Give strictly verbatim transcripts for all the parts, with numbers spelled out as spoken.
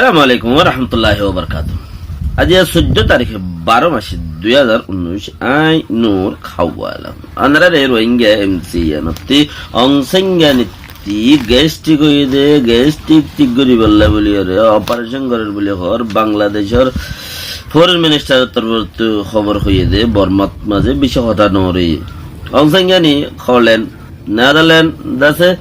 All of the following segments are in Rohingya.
Assalamu alaikum wa rahmatullahi wa barakatuhu. Aijja soiddó tarík, baró mac, dui házar unnúic, añí Nur Kawal. Añára re Rohingya M C N ottú Aung San Suu Kyi gástrik óiye dé, gástrik thík goríbolla buli óre operation gorer buli hoór, Bangladecór foreign minister or torfóttu hóbor hoiyé dé, Bormat mazé beci hotá no hoiyé. Aung San Suu Kyi hoilen, Netherland asé,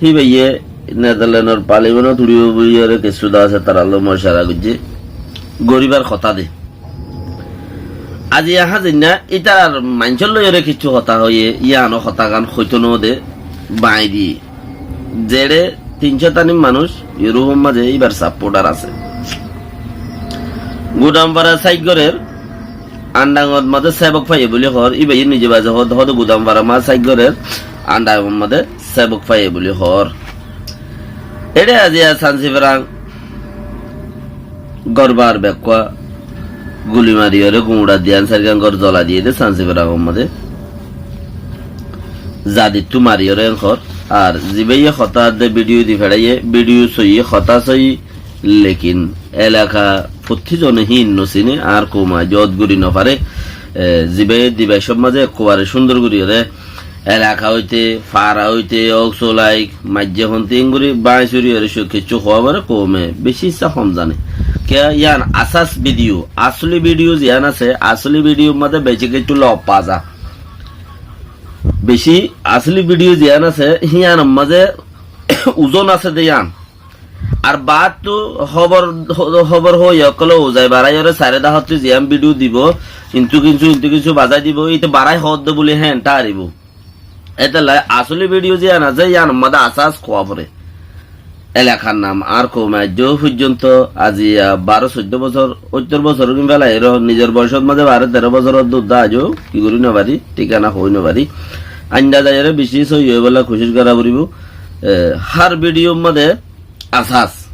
híbaye Netherland or parliament ot uçíbo buli óre kessú asé, tará loi mocara goijjé, goríbar hotá dé. Aijja házin na, ítarar maincór loi óre kessú hotá hoiyé, yíano hotá gán hoitó no dé, bañgi diyé. Zeçé tin cót tani manúic Europe or mazé íbar supporter asé. Gudamfara Saikgorer andang ot mazé sebok faiyé buli hoór, íbaye nize baze hoó dé, hoó dé Gudamfara ma Saikgorer andang ot mazé sebok faiyé buli hoór. Eçé aijja Sansi Farang gór bar bekkúa guli mari óre guñça diyan, sairgán gór zola diyé dé Sansi Farang or mazé. Zadittú mari óre en hoór. Ar zibáye hotá dé video di feçáiye, video sóiyi, hotá sóiyi, lekin elaka fottí zone híin no siné, añár koum aijjó ót gorí no faré. E, zibáye dibá cómmaze ekkubare cúndor gorí óre elaka óite, fara óite, ók sulaik, maijje honti engori báñi suri óre cú-, kessú hoó fare koume beci issá hom zane. Kiyá yían asas video, asoli video ziyán asé, asoli video mazé beci kessú lof fa za. Beci asoli video ziyán asé, híyanor mazé uzon asé dé yían. Ar baáttu hóbor, hó-, hóbor hoóiya ókkole uzai baráiyoré sairé daháttu ziyán video dibou, intu kinsu, intu kinsu bazái dibou, íte barái hoódde buli héen tháaribou. Étella asóli video ziyán asé, yíanor mazé asas kuwa foré. Elakar nam añár koume aijjó foijjonto aziya baró soiddó bosór, óittor bosór gín félai eró, nizor boyosót mazé baró teró bosór uddá aijjó ki gorí nofarí, thíkana hoói nofarí. Ainda zaiyóre bicí sóiyi óibolla kucíc gorá foribóu. E, hár video mazé asas,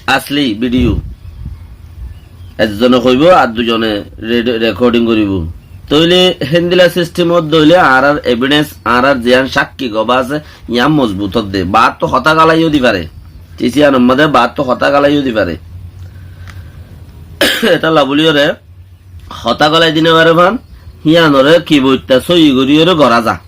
asli video. Ekzone hoibóu ar duizone re-, recording goríbou. Tóile héndilla system ot dóile añárar evidence, añárar ziyán sákki gobá asé, yían mozbut ódde. Baáttu hotá galai yó di faré. Ciciyanor mazé baáttu hotá galai yó di faré. Étalla buli óre hotá galai di no faré fán, híyanoré ki boitta sóiyi gorí óre gorá za.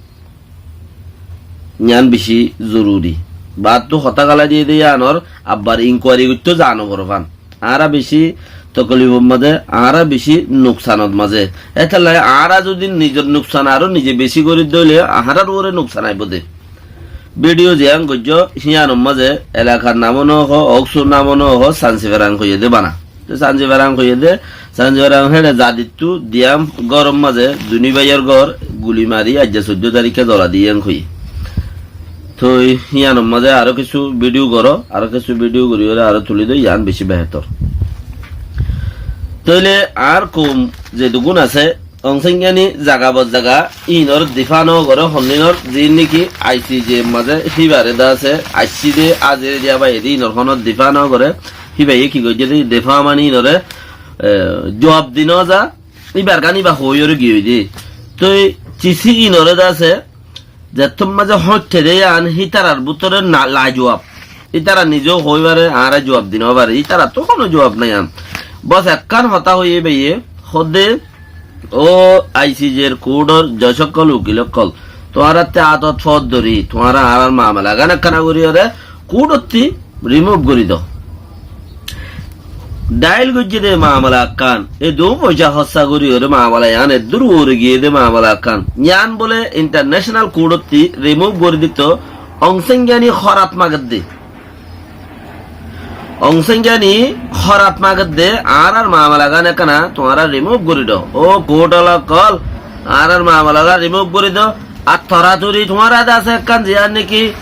Yían bicí zoruri. Baáttu hotá galai diyé dé yíanor abbar inquiry goittó za no foré fán. Añára bicí tokolifor mazé, añára bicí nuksanot mazé. Étella añára zudi nizor nuksan aró nize bicí gorí dóile añárar uore nuksan aibóu dé. Video ziyán goijjó, híyanor mazé elakar namó no hoó, óksur namó no hoó, Sansi Farang hoiyé dé bana. Te Sansi Farang hoiyé dé, Sansi Farang héçe zadittú diyam góror mazé duní báiyor gór guli mari aijja soiddó taríkka zola diyé en hoiyé. Toi híyanor mazé aró kessú video goró, aró kessú video gorí óre aró tulí dó, yían bicí behétor. Tóile añár koum zedukkún asé, Aung San Suu Kyi zaga bor zaga, inor difa no goré, honnínor, ziín niki I C J mazé híbaré dé asé, aiccí dé, azire diya báiye dé, inor honó difa no goré, híbaye ki goijjé dé, difa mani inoré, e, juab di no za, íbar gán íba hoóiyoré giyói dé. Toi cisi inoré dé asé, zettót mazé hoñitte dé yían, hítarar bútore na, lajuab. Ítara nizeu hoói faré, añára juab di no farí. Ítarattú honó juab nái yían. Bos ekkán hotá hoiyé báiye, hoódde, ó I C J r kudor joj ókkol, ukil ókkol, tuáñrattí átot fót dóri, tuáñra añárar mamala gán ekkána gorí óre kudottí remove gorí do. Dail goijjé dé mamala ekkán, edún foicá hóssa gorí óre mamala yían eddúr uore giyé dé mamala ekkán. Yían bóle international kudottí remove gorí dito, Aung San Suu Kyi horat magedde. Aung San Suu Kyi horat magedde, añárar mamala gán ekkána tuáñra remove gorí do. Ó kudola ókkol, añárar mamala gán remove gorí do. Ar toratori tuáñra dé asé ekkán ziyán niki,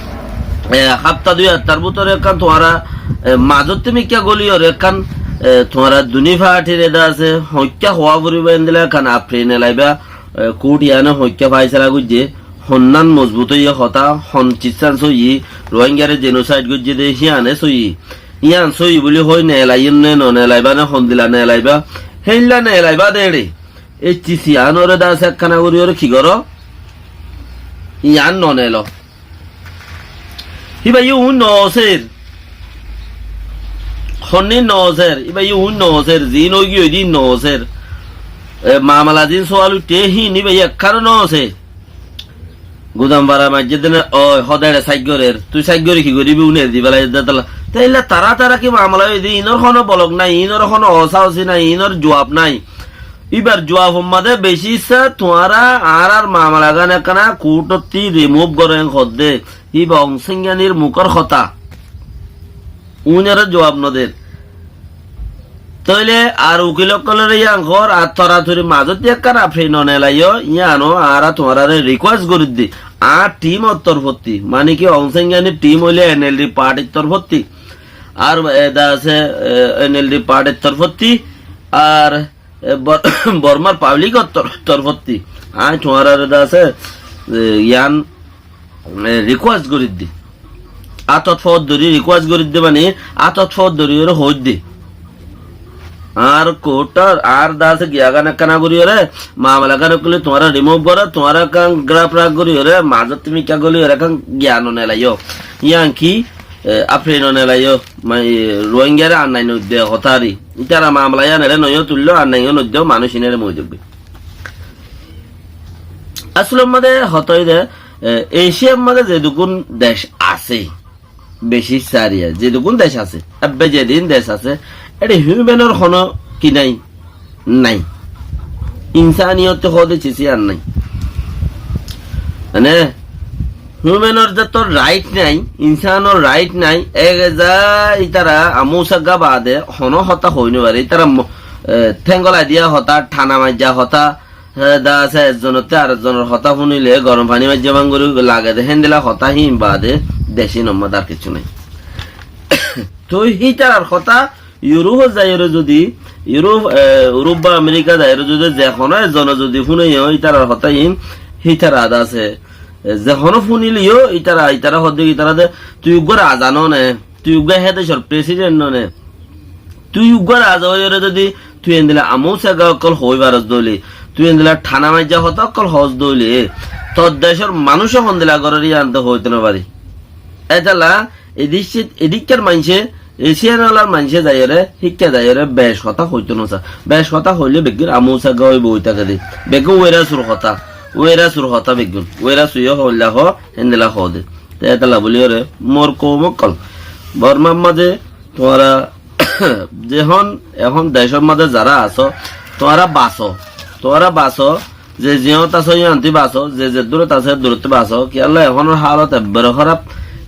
e, hafta dui haftar bútore ekkán tuáñra, e, mazótte mikká goli óre ekkán, e, tuáñra duní fathire dé asé, hoikká hoá foribó endilla ekkán afri nelaiba, e, kut yíane hoikká faisala goijjé, honnán mozbut óiye hotá, hon cissán sóiyi, Rohingyare genocide goijjé dé híane sóiyi. Yían sóiyi buli hoi nelaiyé né no nelaiba né hondilla nelaiba, héilla nelaiba dé eçé. Ei cisi yíanoré dé asé ekkána gorí óre ki goró? Yían no nelo. Híba yó uin no óser. Honni noser, íba yó uin noser, zin óigiyoi di noser. E, mamala zin sual uiththé hín íba yó ekkán noser. Gudam bara maijjé dene, oi, hóde ere saik gorer. Tui saik gori ki goribi, une di belai de tala. Te illa tara tara ki mamala óiye de, inor hono bolok nai, inor hono osa osi nai, inor juab nai. Ibar juab hommade beci issa, tuáñra añárar mamala gán ekkana kutotti remove goren hodde. Iba Ong San Suu Kyi-r mukor hotá. Uinore juab no der. Tóile ar ukil ókkolore yián hor, ar toratori mazot di ekkán afrin no nelaiyo, yiáno añára tuáñrare request goriddi. Añár team or torfotti, mane ki Ong San Suu Kyi-r team óile N L D party r torfotti. Ar eda asé, e, N L D party r torfotti. Ar, e, Bor-, Bormar public or tor-, torfotti. Añí tuáñrare eda asé, e, yián e, request goriddi. Átot fót dóri request goriddi mane, átot fót dóri ore hoiddi. Ar court or, ar dase giya gán ekkana gori ore, mamala gán ókkole tuáñra remove goro, tuáñra ekkán grab rag gori ore, mazot mikká goli ore, ekkán giya no nelaiyo. Yián ki, e, afrin no nelaiyo, ma-, e, Rohingyare annai no de hotá ari. Itara mamala yián ere noyo tullo, annai no de manúic inere moi degbe. Asolor mazé hotá óilde, e, Eciyar mazé zedukún dec asé, beci sariya, zedukún dec asé, ebbe zedin dec asé, ede humanor hono ki nai? Nai. Insaniyote hoóde ciz yián nai. Mane, humanor zeto right nai, insanor right nai, ege za itara amúsagga baade hono hotá hoi no fare, itara mo-, e, théngolai diya hotá, thana maijja hotá, Hé, da asé, ekzonotte arekzonor hotá fúnile gorom faní maijjé bang gorí lage de, héndilla hotá hín baade dec inor mazé ar kessú nai. Toi hítarar hotá Yurupot zaiyóre zodi, Yurup, e, Yurup ba Amerika zaiyóre zodi ze honó ekzone zodi fúne yó hítarar hotá hín, hítara da asé, e, ze honó fúnile yó hítara, hítara hoódde ki, hítara de, tui uggwá raza no né, tui uggwá hé decor president no né, tui uggwá raza óiyore zodi tui endilla amúsaga ókkol hoói faros de óile, tui endilla thana maijja hotá ókkol hoós de óile, tor decor manúice hondilla gorér yián to hoóito no fari. Étalla edicce-, edikkar maincé, Eciyar olar maincé zaiyore, híkka zaiyore bec hotá hoóito no sa. Bec hotá hoóile beggún amúsaga ói boi táke de. Beggún uerasur hotá, uerasur hotá beggún. Uerasu yó hoóilla hoó, héndilla hoó de. Te étalla bóli ore, mor koum ókkol, Bormar mazé tuáñra zehón, ehón decór mazé zará asó, tuáñra basó, tuáñra basó, ze ziyót asó yíanti basó, ze zeddúrot asó eddúrot basó, kiyólla ehónor hálot ebbere hóraf,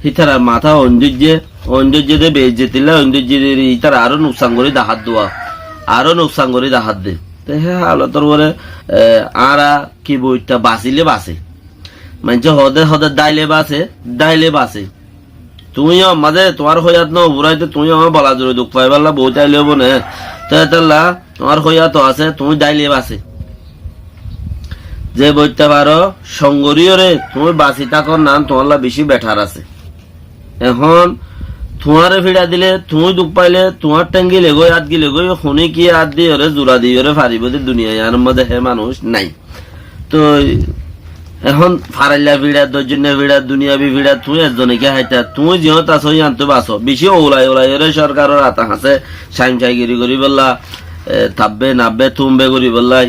hítarar matá oin dóijje, oin dóijje de beizzotilla oin dóijje de, ítara aró nuksan gorí dahádde, aró nuksan gorí dahádde. Te hé hálotor uore, e, añára ki boitta basíle basé. Maincé hoóde hoóde dáile basé, dáile basé. Tuñí yó mazé tuáñr hóiyat no furáite tuñí yó bola zuri duk faibálla boóit aile óibo né. Te étalla tuáñr hóiyat asé, tuñí dáile basé. Ze boitta faro, songoríyore tuñí basi tákor nan tuáñlla bicí betar asé. Ehón tuáñre fíça dile, tuñí duk faile, tuáñr théng gile goi, át gile goi, honí ki át diyore, zura diyore faribó de duniyai yíanor mazé hé manúic nai. Toi ehón farailla fíça, doijjonna fíça, duniyabi fíça, tuñí ekzone ki háita, tuñí ziyót asó yíantu basó. Bicí oulai oulaiyore sorkaror ata hañsé saimsaigiri goríbolla, e, tabbe nabbe tumbe goríbolla,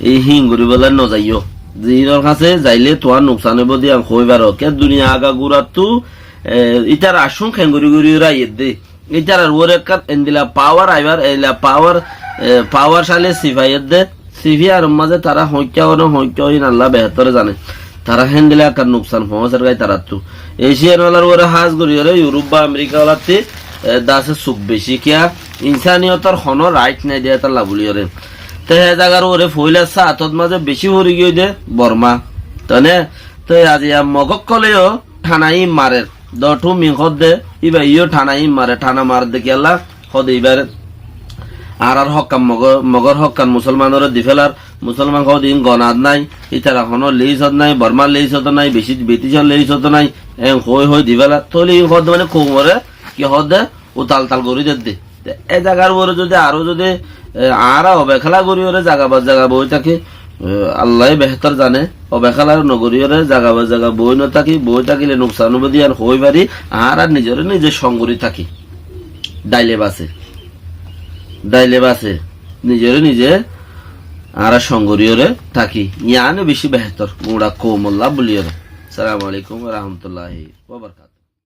ei hín goríbolla no zaiyó. Ziyínor hañsé zaile tuáñr nuksan óibo de yían hoói faro. Ke duniya aga gurattú, e, ítar accún keéngorí goríyore aiyér de. Ítarar uore ekkán endilla pawar aibar, endilla pawar, e, pawarcali sifaiyedde, sifaiyar mazé tara hoikkán óne, hoikkán óine Allah behétore zane. Tara héndilla ekkán nuksan foóñser goi tarattú. Eciyanolar uore hás goríyore Yurup ba Amerikawalattí, e, dase suk beci kiyá, insaniyotor honó rait nai de étalla buliyore. Te hé zagar uore foóila sáatot mazé beci fori giyói de Borma. Tone, te aziya Mog ókkoleyó thana hín marer. Dothu min hoódde, íba yó thana hín mare, thana maredde kiyólla, hoóde íbar añárar hókkan Mogor, Mogor hókkan Musolmanore di félar, Musolman hoóde ín gonat nái, ítara honó leisot nái, Bormar leisot nái, beci Briticor leisot nái, en hoói hoói di félar. Tóile ín hoódde mane koumore ki hoódde, utal tal gorí dedde. Te e zagar uore zodi aró zodi, e, añára obekela goríyore zaga ba zaga boi táki, e, Allaye behétor zane, obekela no goríyore zaga ba zaga boi no táki, boi tákile nuksan óibo de yían hoói fari, añára nizore nize song gorí táki. Dáile base. Daile base, nizoré nize añára cóngoríyoré táki, yiáne beci behétor, guñça koumolla bóliyoré. Assalamu alaikum wa rahmatullahi wa barakatuhu.